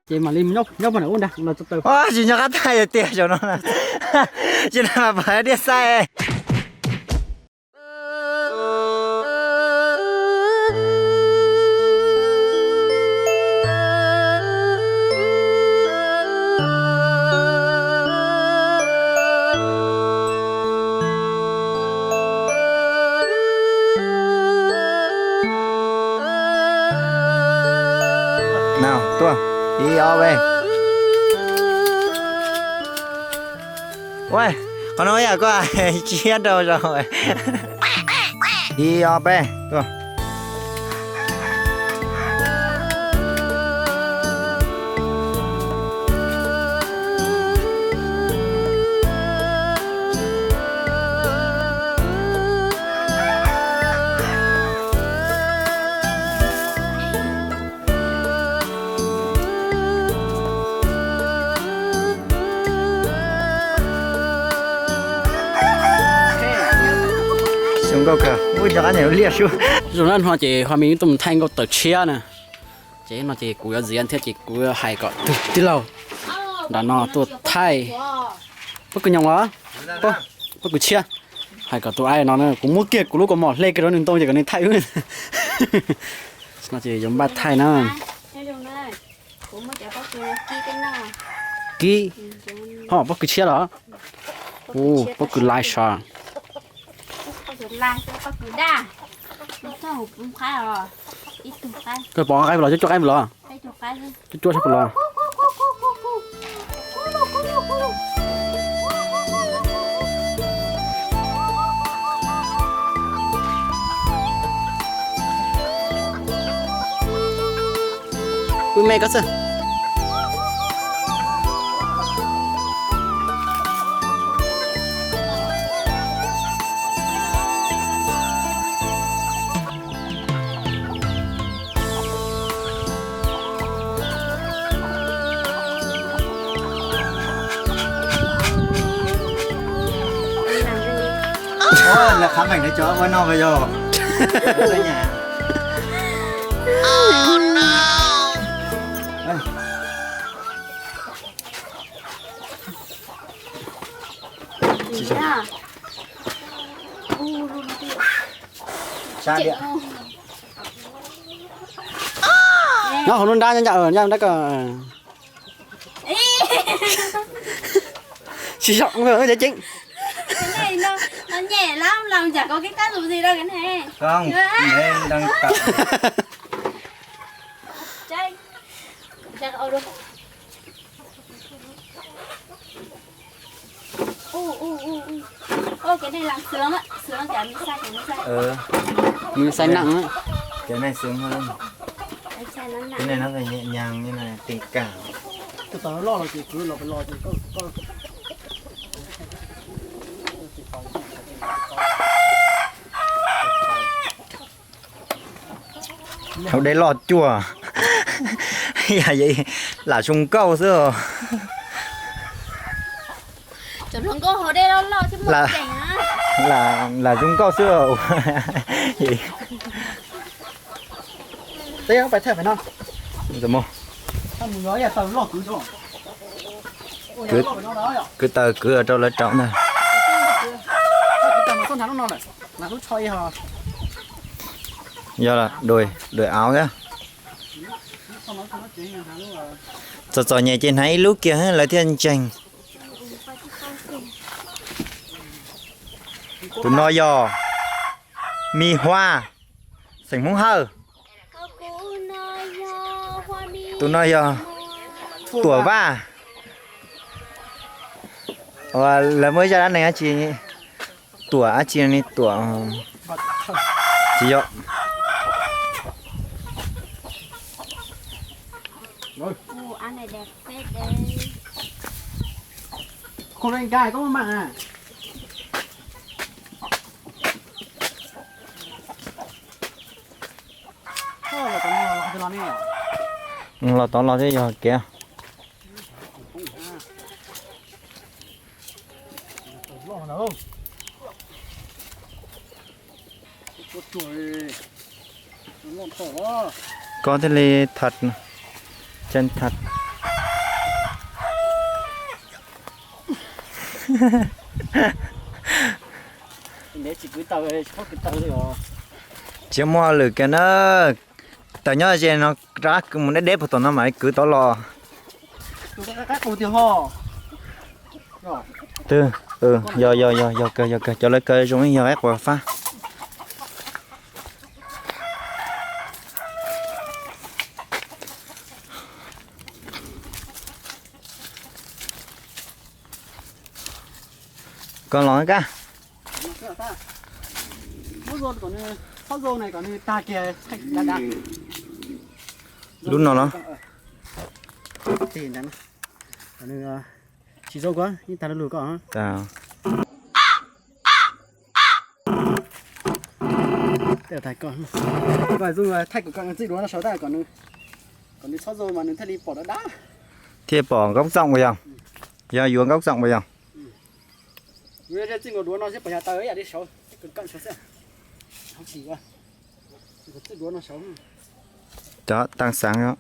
Ces mam li nyob puag nram ub ntag los txog taw. Tsis nyob qab thaij tiag tiag zaum no. Tsis no mas pom diaj xaib. Nau, tuaj, ib ob peb. Ua, qhov no yam koj tsiab rau zaum. Ib ob peb, tuaj. Zoo nkauj kawg, ub, cov qab niam liaj su. Zoo na, no ces Hua Mej tuaj mus thaij nkauj taws tshiab na. Ces no ces kuv yuav ntxiv thiab ces kuv hais kom tus tij laug nram no tuaj thaij. Pob kws nyoos los? Pob kws tshiab. Hais kom tus ai no, kuv muab kiag kuv lub kaus mom hle kiag rau nws ntoo ces kom nws thaij wb. No ces yuav npaj thaij na. Kib, ho pob kws tshiab los? Ub, pob kws lais sas. Koj pom qaib los, cuaj cuaj qaib los? Cuaj cuaj sab pus los. Wb me koj xwb. Lawv khab meem lawv cov ua no puas yog? Nyob hauv lub nrab, nyob nrab ko. Tsis zoo, ceev ceev. Ua, kev neeg xwm, xwm cas me xais, me xais, me xais naj, kev neeg xwm, kev neeg no nyam nyam, tình cảm. Hauv dej loj cuag, lam zoo nkauj xwb. Lam zoo nkauj xwb. Kwv taws kwv rau lawv rau ntag. Yog đuổi, đuổi áo thiab. Txom txom nyem ces hnav ib lub kiag lawv thiaj ntseeg. Tus no yog Mi Hua, xeem Hmoob Hawj. Tus no yog Tuam Vaj. Lawv muaj ib zaj dab neeg dab tsi, Tuam dab tsi ne, Tuam, tsis yog. Los tod los thiab yog kev. Koj thiaj li thật, chân thật. Tsis muaj lwm kiag na. Tawm nyob ze no rov qab mus deb deb puag tom no mam li kwv tau los. Twb, yog, yog, yog, yog kawg, yog kawg, cov lawv kaw zoo ib yog ib quas fab. Koj los kaj. Lub no los. Tsis zoo koj yeej tag lug koj. Thaij kuv kom txij duav no saud tab kom nws txhob zoo mas nws thiaj li pom dab dab. Thiaj pom nkaub txoom puas yog? Yog yuav nkaub txoom puas yog? Txij nkaus duav no seb pom yog taw ib yam li saud, txij duav no saud. Cov taaj xaav os.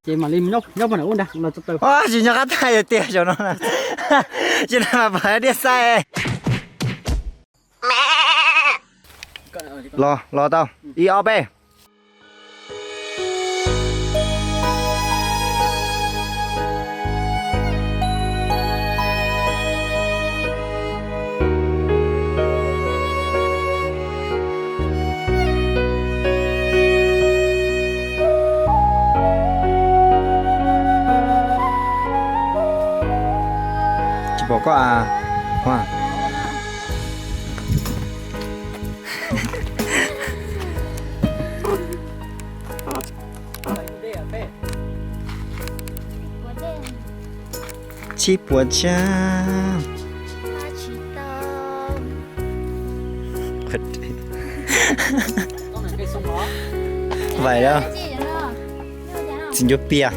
Ces mam li nyob pem no ua nra los txog taw. Tsis nyob qab thaj tiag tiag saum no. Tsis na mas pom diaj xaib. Los los tau. Ib ob peb. Tsis pom koj a. Tsis puas tsa. Vais a. Tsis ncuav pias.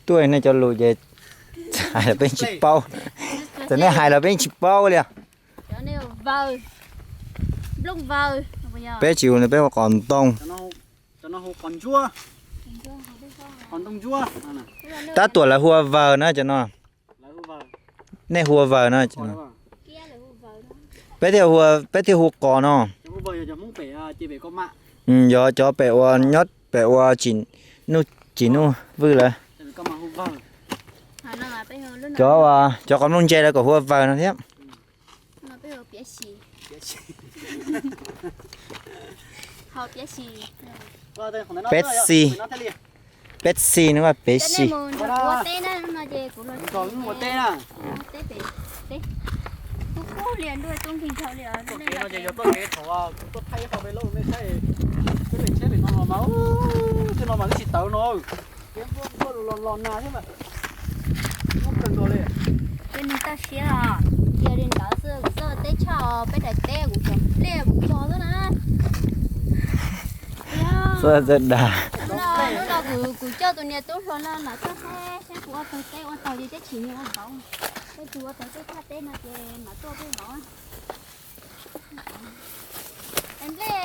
Tuaj nej cov lus ces hais los peb tsis paub. Txawm nej hais los peb tsis paub li. Peb tsis hu, peb hu qos ntoo. Tab tuam lawv hu ua vawg na cov no. Nej hu ua vawg no. Peb thiaj hu, peb thiaj hu qos no. Yog cov pem ua nyob pem ua Tsim Nuj Vwj lawm. Cov, cov qos nplooj ntse lawv kom hu ua vawg no thiab. Pepsi. Pepsi no, Pepsi. Ces nws toj siab os, cia li ntawd xwb, kuv txoj teb tshaj peb daim teb kuv cog nplej kuv cog xwb na. Lub no kuv coj tus niam tub hluas no mam tuaj saib saib kuv ua taug teb ua taug ces teb tsim nyog ua vauv, teb tsis ua taug teb tshaj teb no ces mam tuaj peb vauv. Nplej,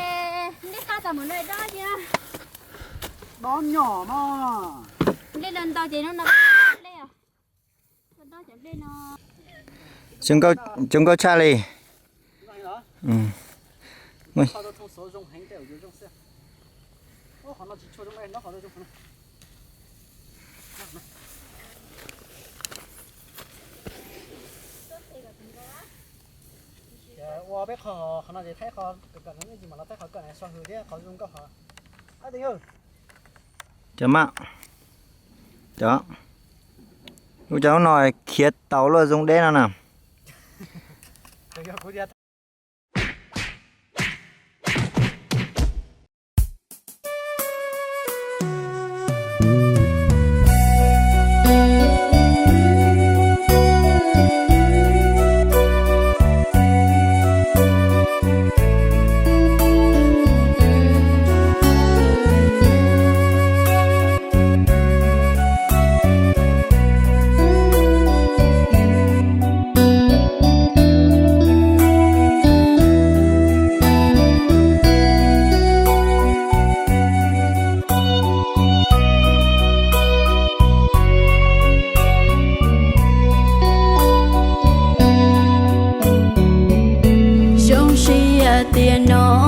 nplej qab tau mus no dob cia. Dob nyom mas. Nplej no ntau ces hnub no nplej os. Zoo nkauj tshaj li. Ua peb qhov, qhov no ces thaij qhov kawm kawm no, ib ntsis mam los thaij qhov kawm no so hws thiab qhov zoo nkauj qhov. Cov maj, cov, lub cov lub no khiav tau luaj zoo deb no na. tiam no